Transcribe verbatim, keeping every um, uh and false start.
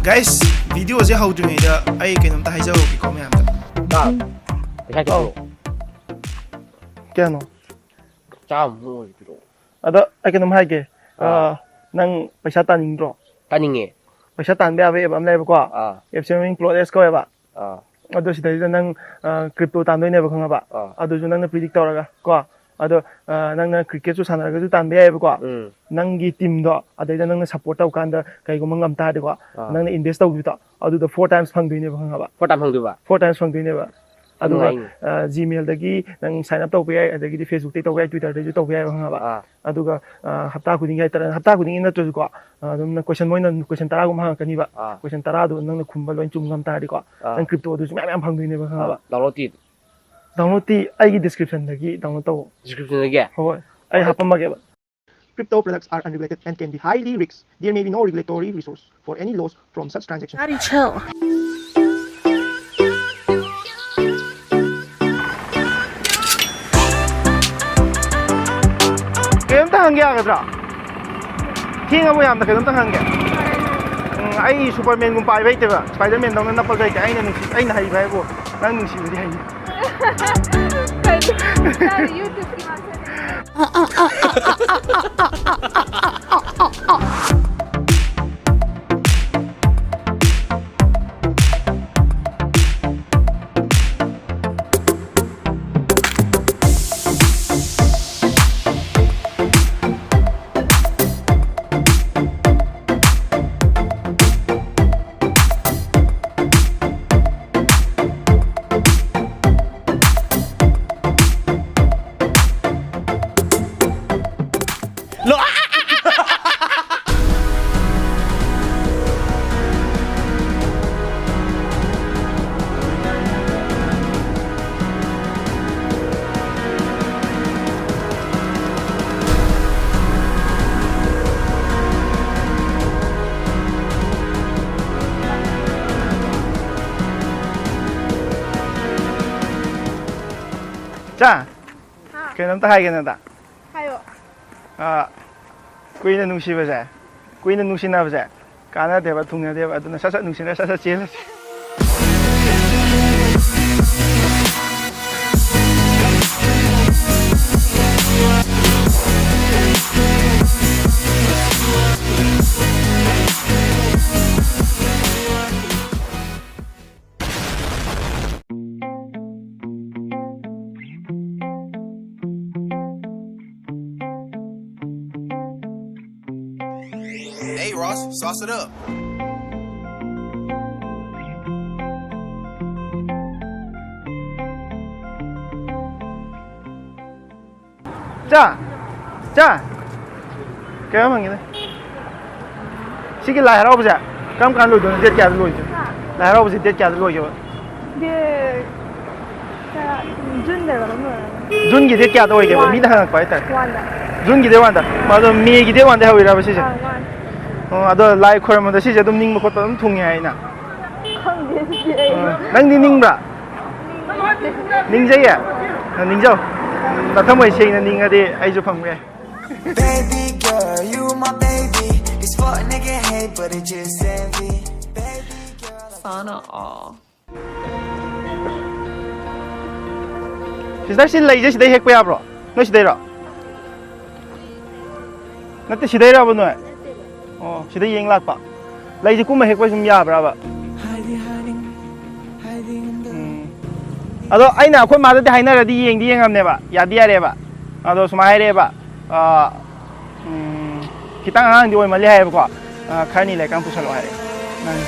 Guys, video ꯁꯦ ꯍꯧꯗ꯭ꯔꯤꯉꯩꯗ ꯑꯩ ꯀꯩꯅꯣꯝꯇ ꯍꯥꯏꯖꯍꯧꯒꯦꯀꯣ ꯃꯌꯥꯝꯗ꯫ ꯄꯩꯁꯥ ꯈꯤꯇ ꯑꯧ꯫ ꯄꯤꯔꯛꯑꯣ꯫ ꯀꯌꯥꯅꯣ? ꯆꯥꯝꯃ ꯑꯣꯏꯔꯁꯨ ꯄꯤꯔꯛꯑꯣ꯫ ꯑꯗꯣ ꯑꯩ ꯀꯩꯅꯣꯝ ꯍꯥꯏꯒꯦ꯫ ꯑꯥ꯫ ꯑꯥ, ꯅꯪ ꯄꯩꯁꯥ ꯇꯥꯅꯤꯡꯗ꯭ꯔꯣ? ꯇꯥꯅꯤꯡꯉꯦ꯫ ꯄꯩꯁꯥ ꯇꯥꯟꯕ ꯌꯥꯕ app ꯑꯃ ꯂꯩꯌꯦꯕꯀꯣ꯫ ꯑꯥ꯫ App ꯁꯦ ꯃꯃꯤꯡ Plot X ꯀꯧꯋꯦꯕ꯫ ꯑꯥ꯫ ꯑꯗꯣ ꯁꯤꯗꯩꯁꯤꯗ ꯅꯪ, ꯑꯥ, crypto ꯇꯥꯟꯗꯣꯏꯅꯦꯕ, ꯈꯪꯉꯕ? ꯑꯥ꯫ ꯑꯗꯨꯁꯨ ꯅꯪꯅ predict ꯇꯧꯔꯒ ꯀꯣ꯫ ꯑꯗꯣ, ꯑꯥ, ꯅꯪꯅ cricket ꯁꯨ ꯁꯥꯟꯅꯔꯒꯁꯨ ꯇꯥꯟꯕ ꯌꯥꯏꯌꯦꯕꯀꯣ꯫ ꯎꯝ꯫ ꯅꯪꯒꯤ team ꯗꯣ ꯑꯗꯩꯗ ꯅꯪꯅ support ꯇꯧꯀꯥꯟꯗ ꯀꯩꯒꯨꯝꯕ ꯉꯝ ꯇꯥꯔꯗꯤꯀꯣ, ꯑꯥ꯫ ꯅꯪꯅ invest ꯇꯧꯈꯤꯕꯗꯣ ꯑꯗꯨꯗ four times ꯐꯪꯗꯣꯏꯅꯦꯕ, ꯈꯪꯉꯕ? Four times ꯐꯪꯗꯣꯏꯕ? Four times ꯐꯪꯗꯣꯏꯅꯦꯕ꯫ ꯑꯗꯨꯒ, ꯅꯨꯡꯉꯥꯏꯅꯦ꯫ ꯑ, Gmail ꯗꯒꯤ ꯅꯪ sign up ꯇꯧꯕ ꯌꯥꯏ, ꯑꯗꯒꯤꯗꯤ Facebook ꯇꯩ ꯇꯧꯕ ꯌꯥꯏ, Twitter ꯗꯩꯁꯨ ꯇꯧꯕ ꯌꯥꯏ, ꯈꯪꯉꯕ? ꯑꯥ꯫ ꯑꯗꯨꯒ, ꯑ, ꯍꯞꯇꯥ ꯈꯨꯗꯤꯡꯒꯤ ꯍꯥꯏꯇꯥꯔꯦ, ꯍꯞꯇꯥ ꯈꯨꯗꯤꯡꯒꯤ ꯅꯠꯇ꯭ꯔꯁꯨꯀꯣ, ꯑ, ꯑꯗꯨꯝ ꯅꯪ question, ꯃꯣꯏꯅ question ꯇꯔꯥꯒꯨꯝꯕ ꯍꯪꯉꯛꯀꯅꯤꯕ꯫ ꯑꯥ꯫ Question ꯇꯔꯥꯗꯨ ꯅꯪꯅ ꯈꯨꯝꯕ ꯂꯣꯏ ꯆꯨꯝ ꯉꯝ ꯇꯥꯔꯗꯤꯀꯣ, ꯑꯥ꯫ ꯅꯪ crypto ꯗꯨꯁꯨ ꯃꯌꯥꯝ ꯃꯌꯥꯝ ꯐꯪꯗꯣꯏꯅꯦꯕ, ꯈꯪꯉꯕ? ꯑꯥ, download ꯇꯤ? Download ꯇꯤ ꯑꯩꯒꯤ description ꯗꯒꯤ download ꯇꯧ꯫ Description ꯗꯒꯤ? ꯍꯣꯏ, ꯍꯣꯏ꯫ ꯑꯩ ꯍꯣꯏ꯫ ꯍꯥꯄꯝꯃꯒꯦꯕ꯫ Crypto products are unregulated and can be highly risk. There may be no regulatory resource for any loss from such transactions. Daddy, chill. ꯀꯩꯅꯣꯝꯇ ꯍꯪꯒꯦ ꯌꯥꯒꯗ꯭ꯔꯥ? ꯊꯦꯡꯉꯕꯣ ꯌꯥꯝꯅ? ꯀꯩꯅꯣꯝꯇ ꯍꯪꯒꯦ꯫ ꯎꯝ, ꯑꯩ Superman ꯒꯨꯝꯕ ꯄꯥꯏꯕ ꯍꯩꯇꯦꯕ, Spiderman ꯗꯧꯅ ꯅꯞꯄꯒ ꯍꯩꯇꯦ꯫ ꯑꯩꯅ ꯅꯨꯡꯁꯤ-, ꯑꯩꯅ ꯍꯩꯕ ꯍꯥꯏꯕꯨ ꯅꯪ ꯅꯨꯡꯁꯤꯕꯗꯤ ꯍꯩꯅꯤ꯫ ꯀꯩꯅꯣ? ꯅꯪ YouTube ꯀꯤ ꯃꯥꯟꯁꯤꯜꯂꯛꯑꯦ꯫ ꯆꯥ, ꯍꯥ? ꯀꯩꯅꯣꯝꯇ ꯍꯥꯏꯒꯦ ꯅꯪꯗ꯫ ꯍꯥꯏꯌꯣ꯫ ꯑꯥ, ꯀꯨꯏꯅ ꯅꯨꯡꯁꯤꯕꯁꯦ, ꯀꯨꯏꯅ ꯅꯨꯡꯁꯤꯅꯕꯁꯦ ꯀꯥꯟꯅꯗꯦꯕ, ꯊꯨꯡꯅꯗꯦꯕ꯫ ꯑꯗꯨꯅ ꯁꯠ ꯁꯠ ꯅꯨꯡꯁꯤꯅ ꯁꯠ ꯁꯠ ꯆꯦꯜꯂꯁꯦ꯫ Hey, Ross, sauce it up. ꯆꯥ, ꯆꯥ, ꯀꯩꯅꯣꯝ ꯍꯪꯒꯦꯅꯦ꯫ ꯁꯤꯒꯤ ꯂꯥꯏ ꯍꯔꯥꯎꯕꯁꯦ ꯀꯔꯝ ꯀꯥꯟꯗ ꯂꯣꯏꯗꯣꯏꯅꯣ? ꯗꯦꯠ ꯀꯌꯥꯗ ꯂꯣꯏꯒꯦ? ꯍꯥ? ꯂꯥꯏ ꯍꯔꯥꯎꯕꯁꯦ ꯗꯦꯠ ꯀꯌꯥꯗ ꯂꯣꯏꯒꯦꯕ? ꯗꯦꯠ ꯀꯌꯥ? ꯖꯨꯟꯗꯔ ꯀꯩꯅꯣꯝ ꯂꯣꯏꯔꯕꯅꯦ꯫ ꯖꯨꯟꯒꯤ ꯗꯦꯠ ꯀꯌꯥꯗ ꯑꯣꯏꯒꯦꯕ? ꯃꯤꯅ ꯍꯪꯉꯛꯄ ꯍꯥꯏꯇꯥꯔꯦ꯫ ꯋꯥꯟꯗ꯫ ꯖꯨꯟꯒꯤ ꯗꯦꯠ ꯋꯥꯟꯗ꯫ ꯑꯗꯣ ꯃꯦꯒꯤ ꯗꯦꯠ ꯋꯥꯟꯗ ꯍꯧꯔꯤꯔꯕ ꯁꯤꯁꯦ? ꯑꯥ, ꯋꯥꯟ꯫ ꯑꯣ, ꯑꯗꯣ ꯂꯥꯏ ꯈꯣꯏꯔꯝꯕꯗ ꯁꯤꯁꯦ ꯑꯗꯨꯝ ꯅꯤꯡꯕ ꯈꯣꯠꯄ ꯑꯗꯨꯝ ꯊꯨꯡꯉꯦ ꯍꯥꯏꯅ? ꯈꯪꯗꯦ ꯑꯗꯨꯗꯤ ꯑꯩ꯫ ꯑꯣ, ꯅꯪꯗꯤ ꯅꯤꯡꯕ꯭ꯔꯥ? ꯅꯤꯡꯖꯩꯌꯦ? ꯑ, ꯅꯤꯡꯖꯧ꯫ ꯅꯊꯃꯣꯏ ꯁꯦꯡꯅ ꯅꯤꯡꯉꯗꯤ ꯑꯩꯁꯨ ꯐꯪꯕ ꯌꯥꯏ꯫ Baby girl, you my baby. It's what 내게 해, but it just envy. Baby girl, I just Sana all. Sister, ꯁꯤ ꯂꯩꯁꯦ ꯁꯤꯗꯩ ꯍꯦꯛꯄ ꯌꯥꯕ꯭ꯔꯣ? ꯅꯣꯏ ꯁꯤꯗꯩꯔꯣ? ꯅꯠꯇꯦ, ꯁꯤꯗꯩꯔꯕ ꯅꯣꯏ? ꯑꯣ, ꯁꯤꯗ ꯌꯦꯡ ꯂꯥꯛꯄ꯫ ꯂꯩꯁꯦ ꯀꯨꯝꯃ ꯍꯦꯛꯄ ꯁꯨꯝ ꯌꯥꯕ꯭ꯔꯕ? ꯎꯝ꯫ ꯑꯗꯣ ꯑꯩꯅ ꯑꯩꯈꯣꯏ ꯃꯥꯗꯗꯤ ꯍꯥꯏꯅꯔꯗꯤ ꯌꯦꯡꯗꯤ ꯌꯦꯡꯉꯝꯅꯦꯕ, ꯌꯥꯗꯤ ꯌꯥꯔꯦꯕ꯫ ꯑꯗꯣ ꯁꯨꯃꯥꯏꯅ ꯍꯥꯏꯔꯛꯑꯦꯕ, ꯑ, ꯎꯝ, ꯈꯤꯇꯪ ꯑꯉꯥꯡꯗꯤ ꯑꯣꯏꯃꯜꯂꯤ ꯍꯥꯏꯌꯦꯕꯀꯣ꯫ ꯑ, ꯈꯔꯅꯤ ꯂꯩꯔꯀꯥꯟ ꯄꯨꯁꯜꯂꯛꯑꯣ ꯍꯥꯏꯔꯛꯑꯦ꯫ ꯅꯪ